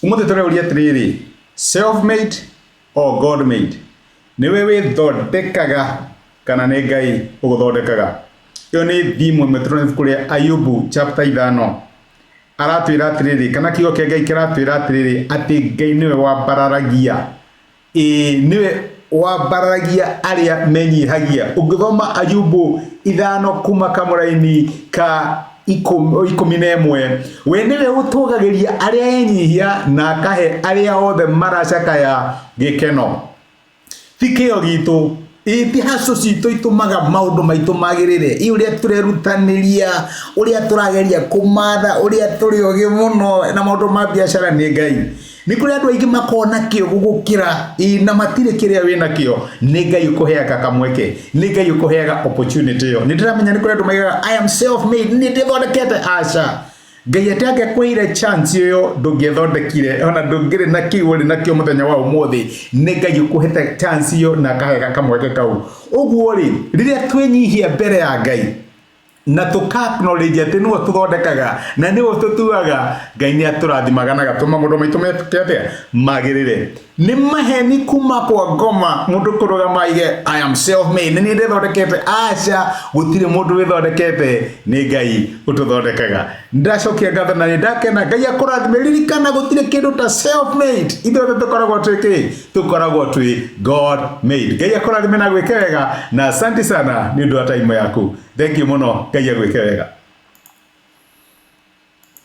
Ũmũthĩ tũreũria atĩrĩrĩ, self made or God made? Nĩwe wĩthondekaga kana nĩ Ngai ũgũthondekaga? Ĩyo nĩ theme ĩmwe tũrona ibuku rĩa Ayubu chapter 5. Aratwĩra atĩrĩrĩ, kana kiugo kĩa Ngai kĩratwĩra atĩrĩrĩ, atĩ Ngai nĩwe wambararagia. Ĩĩ nĩwe wambararagia arĩa menyihagia. Ũngĩthoma Ayubu 5 kuma kamũraini ka 11, we nĩwe ũtũgagĩria arĩa enyihia na akahe arĩa othe maracakaya gĩkeno. Ti kĩyo gitũ, ĩĩ ti hustle citũ itũmaga maũndũ maitũ magĩrĩre, ĩ ũrĩa tũrerutanĩria, ũrĩa tũrageria kũmatha, ũrĩa tũrĩ ogĩ mũno na maũndũ ma biacara nĩ Ngai. Nĩ kũrĩ andũ aingĩ makoragwo na kĩo gũgũkĩra, ĩĩ na matirĩ kĩrĩa wĩ nakĩo, nĩ Ngai ũkũheaga kamweke, nĩ Ngai ũkũheaga opportunity ĩyo. Nĩ ndĩramenya nĩ kũrĩ andũ maigaga I am self made, nĩ ndĩthondekete, aca. Ngai atangĩakũheire chance ĩyo ndũngĩethondekire, ona ndũngĩrĩ na kĩu ũrĩ nakĩo mũthenya wa ũmũthĩ. Nĩ Ngai ũkũhete chance ĩyo na akaheaga kamweke kau. Ũguo rĩ, rĩrĩa twenyihia mbere ya Ngai, na tũka acknowledge atĩ nĩwe ũtũthondekaga na nĩwe ũtũtuaga, Ngai nĩ atũrathimaga na agatũma maũndũ maitũ meke atĩa? Magĩrĩre. Nĩ maheni kuma kwa ngoma mũndũ kũrũgama aige I am self made, nĩ niĩ ndĩthondekete. Aca, gũtirĩ mũndũ wĩthondekete, nĩ Ngai ũtũthondekaga. Ndacokia ngatho na nĩ ndakena. Ngai akũrathime. Ririkana gũtirĩ kĩndũ ta self made, ithuothe tũkoragwo twĩ kĩ? Tũkoragwo twĩ God made. Ngai akũrathime na gwĩke wega, na asante sana nĩ ũndũ wa time yaku. Thank you mũno. Ngai agwĩke wega.